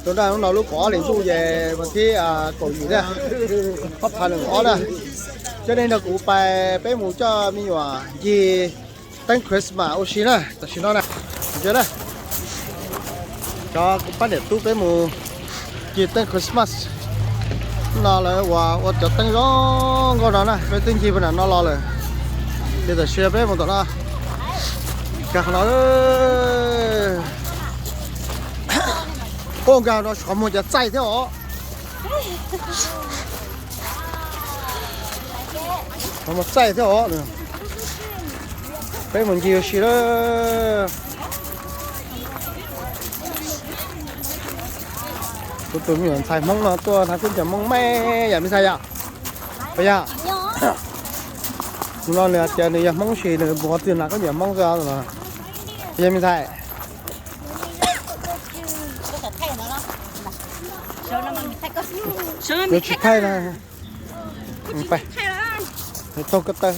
Tus no lub kaum ob hlis ntuj ces vas thib kaum yim na, ob phav nees nkaum ob na. Cov neeg nrog kuv pais peb mus coj me nyuam ncig teeb Christmas ua si na tam sim no na. Ntsia na, cov kuv pab niam tub peb mus ncig teeb Christmas no lawv ua ua cov teeb zoo nkauj no na, peb twb ncig pem no los lawm. Ces tam sim no peb mus tom no, kag qhov no. Ua nkag no qhov muag cov txaij thiab os. Qhov muag txaij thiab os. Peb mus ncig ua si lawm. Kuv tus me nyuam ntxhais Hmoob no tuaj hnav kub ncas Hmoob me yam me ntxhais yom. Puas yog? Tus no nws hais tias nws yog Hmoob ces nws mus qhov twg hnav kub ncas Hmoob xwb os. Puas yog me ntxhais? Yuav tsis thaij na. Taug ko taw.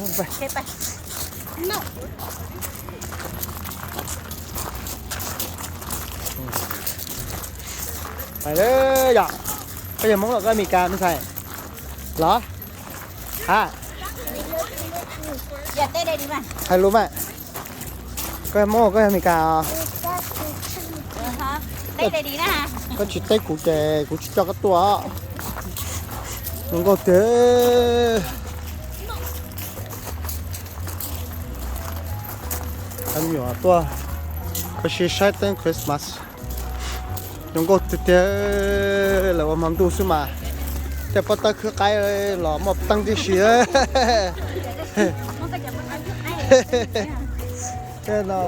Hais lawm yom, koj yog Hmoob los koj Amelikas me ntxhais? Los? Ha? Hais lus mas. Koj yog Hmoob koj yog Amelikas os? Koj tsis teb kuv ces kuv tsis coj koj tuaj. Zoo nkauj tiag. Cov me nyuam tuaj ua si saib teeb Christmas. Zoo nkauj tiag tiag. Lawv ua hmo ntuj xwb mas tej pob tawb khwb qaib los muaj teeb tib si. Tej no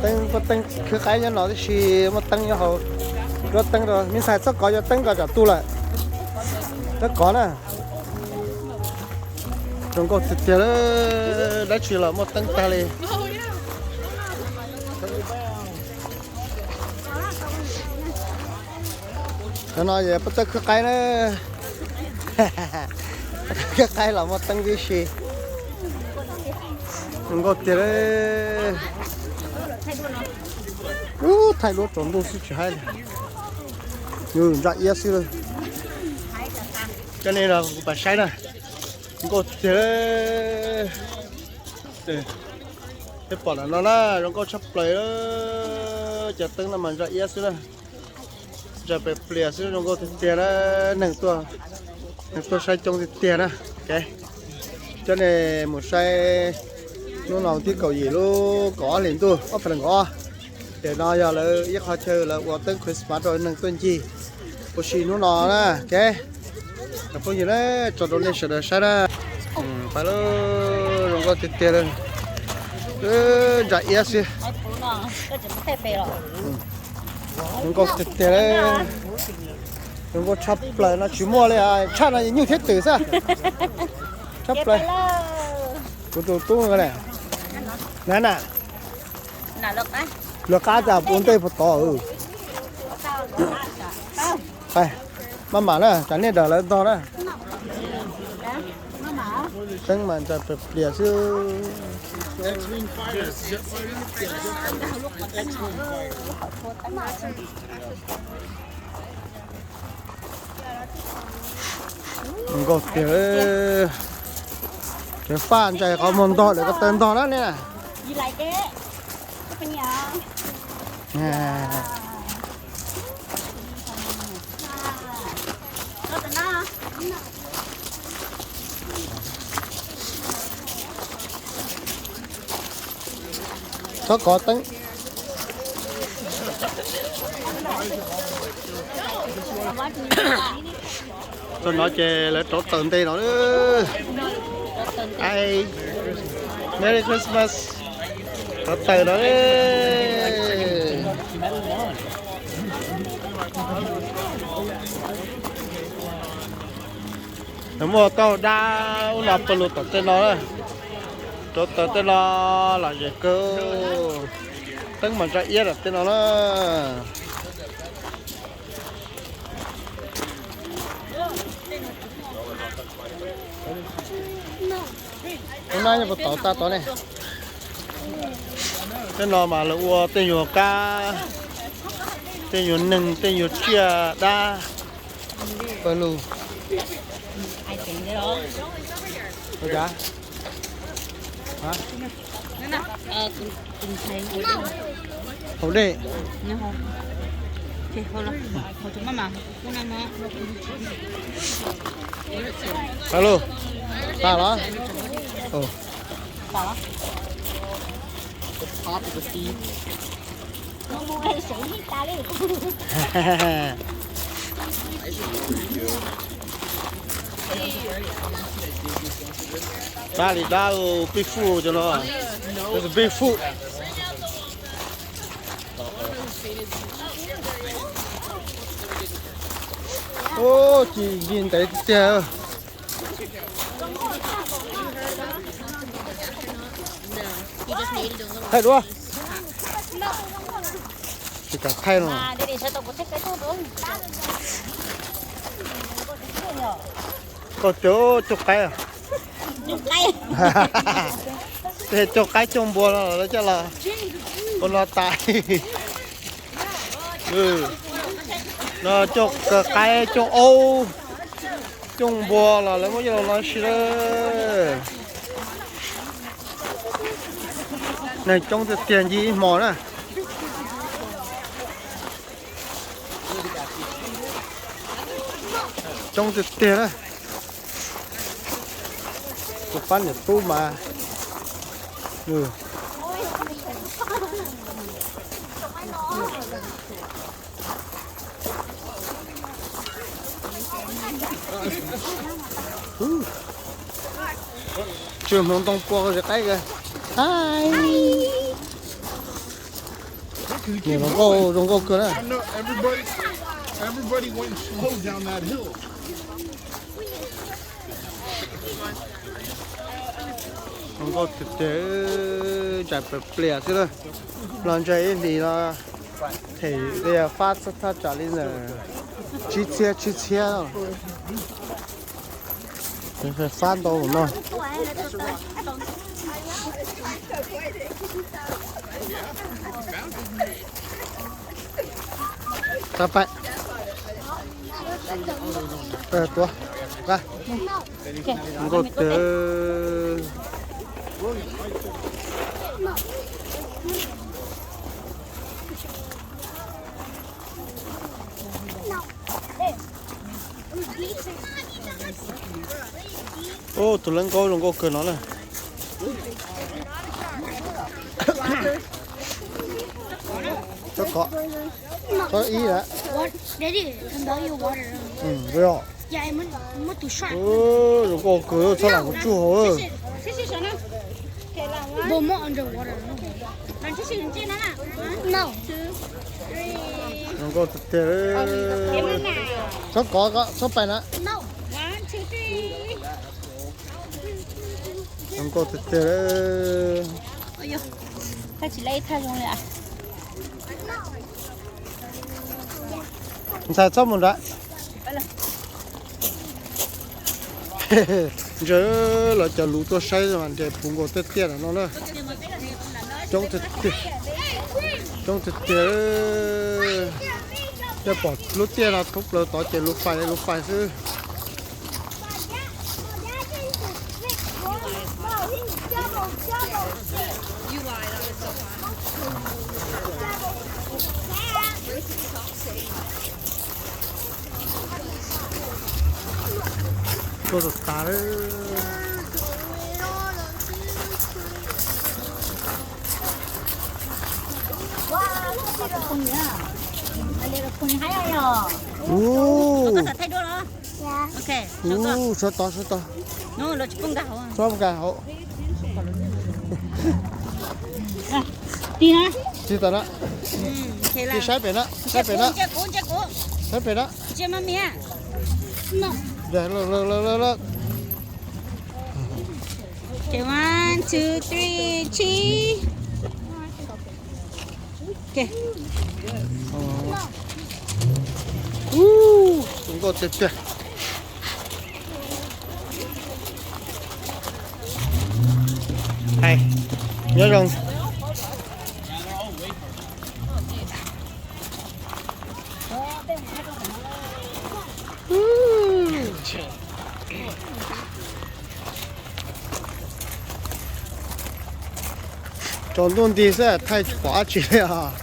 teeb pob tawb khwb qaib nyob no tib si, muaj teeb nyob hauv. Kov teeb rau me ntxhais txhob kov cov teeb ko tsam tu lawm. Txhob kov na. Zoo nkauj tiag tiag, dab tsi los muaj teeb tag li. Cov no yog pob tawb khwb qaib na. Khwb qaib los muaj teeb tib si. Zoo nkauj tiag. Ub, thaij duab tsaus ntuj xwb tsis haib li. Yus ntsa iab xwb. Coj nej los kuv pab saib na. Zoo nkauj tiag. Peb pom ntawm no na, zoo nkauj tshaj plaws. Cov teeb no mas ntsa iab xwb na. Ntsa pes plias xwb, zoo nkauj tiag tiag na. Neeg tuaj, neeg tuaj saib coob tiag tiag na. Coj nej mus saib hnub no thib kaum yim lub kaum ob hlis ntuj ob phav nees nkaum ob. Ces no yog lawv ib qho chaw lawv ua teeb Christmas rau neeg tuaj ncig ua si hnub no na. Cov phooj ywg na, tso rau nej sawv daws saib na. Pab lub zoo nkauj tiag tiag li. Ntsa iab xwb. Zoo nkauj tiag tiag li. Zoo nkauj tshaj plaws no tsis muaj li, tshaj no nyuj thiab twm xwb. Tshaj plaws. Kuv tus tub na, na, luag qab tas puv ntej puas tod. Maj mam na, tsam nej dam lawv ntog na. Teeb mas ntsa pes plias xwb. Zoo nkauj tiag. Cov faj ntsais qhov muag ntog lawm ko taw ntog na ne. Txhob kov teeb. Txog no ces lawv rauv taws nte no. Ai, Merry Christmas. Rauv taws no. Nws muaj tau dab ub no pawg lug tom tej no na. Rauv taws tej no lom zem kawg. Teeb mas ntsa iab tom tej no na. Ub, nab nyob puag tod tag tod ne. Tej no mas lawv ua tej nyuag kab Tej yuav neeg, tej yuav tsiaj dab pawg lug. Haus dej. Alo, tas los? Dab li dab, big foot cov no. Big foot. Ub, ci ncig ntev tiag tiag. Thaij duab. Tsis kam thaij no. Koj cov coj qaib. Tej coj qaib coj npua no lawv coj los ua no tas. No coj qaib coj aub coj npua los lawv muab coj los no si lawm. Neeg coob tiag tiag ncig ib hmo na. Coob tiag tiag na. Tus pab niam tub mas. Tsw hmoov ntoo pua zis qaib kawg. Hi. Niam zoo nkauj, zoo nkauj kawg na. Zoo nkauj tiag tiag, ntshai plias plias xwb na. Los ntshai ib hlis no them fab thaj tsam li ntawm tsib txhiab tsib txhiab. Fab ntau no. Tuav, nkauj tiag. Ub, tus lawv nkauj zoo nkauj kawg no na. Tsob kov, tsob ib lawm. Zoo nkauj kawg, txhob lam kuv tsuj hauv. Zoo nkauj tiag tiag. Tsob kov, tsob pais na. Zoo nkauj tiag tiag. Ntxhais txhob mus nrad. Ntsia los cov luv tuaj saib mas nres puv nkaus tej tiaj no na. Coob tiag tiag. Yog pom lub tiaj no thoob plaws tod ces luv fais luv fais xwb. Tuaj tas tas lawm. Ub, sawv tod, sawv tod. Txhob nkag hauv. Tig tas na. Tig saib pem na, saib pem na. Saib pem na. One, two, three, cheese. Ub, zoo nkauj tiag tiag. Hais, nyob zoo. Tsaus ntuj nti xwb thaij tsis pom dab tsi li os.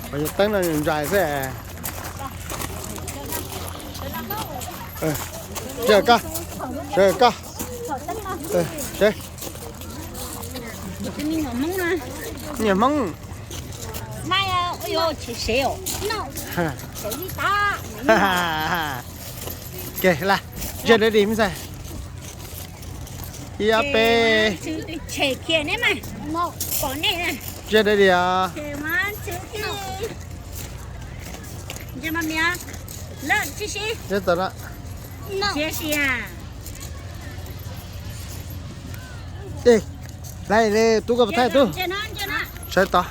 Qhov yog teeb no ntsais xwb. Sawv ko, sawv ko. Niag Hmoob. Ke la, ntsia dawb di xwb. Ib ob peb. Ntsia dawb di os. Hlais li tub koj puas thaij tub. Sawv tod.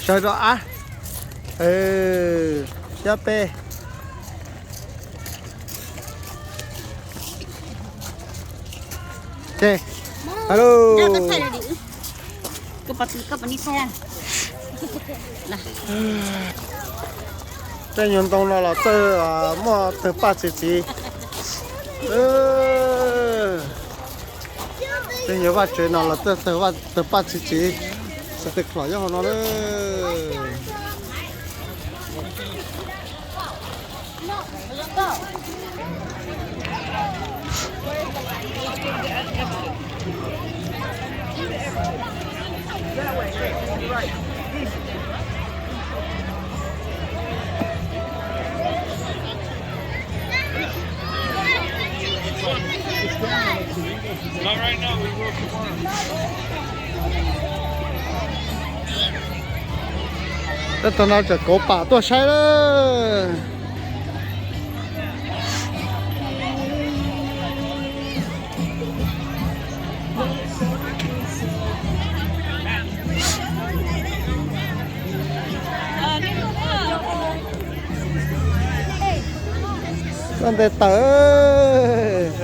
Sawv rau av. Ib ob peb. Hello. Tej nyuag ntoo no los txawj muaj tawg paj txi txiv. Tej nyuag vaj tsev no los txawj tawg paj txi txiv. Xav tawg khlom nyob hauv no lawm. Tab tom no tseem kauv pam tuaj saib lawm. Loj nte taws.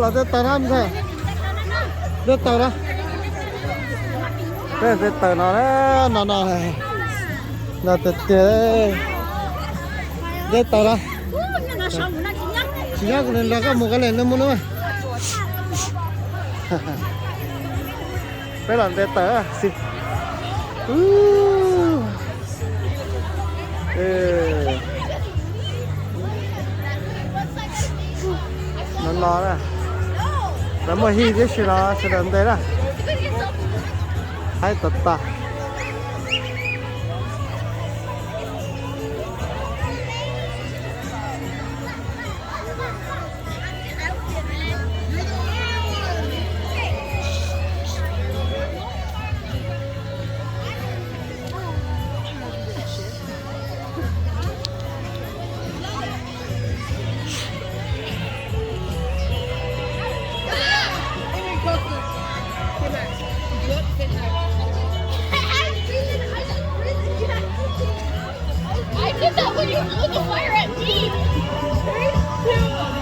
Los tej taws na, tej taws na. Tej taws no, no no, no tiag tiag. Tej taws na. Tsis nyob kuv nrog koj mus, koj li no mus no. Peb los nte taws xwb. No no na, lawv muaj hij tib si los sawv daws nte na. Haib tas tas. I did that when you blew the fire at me. Three, two, one.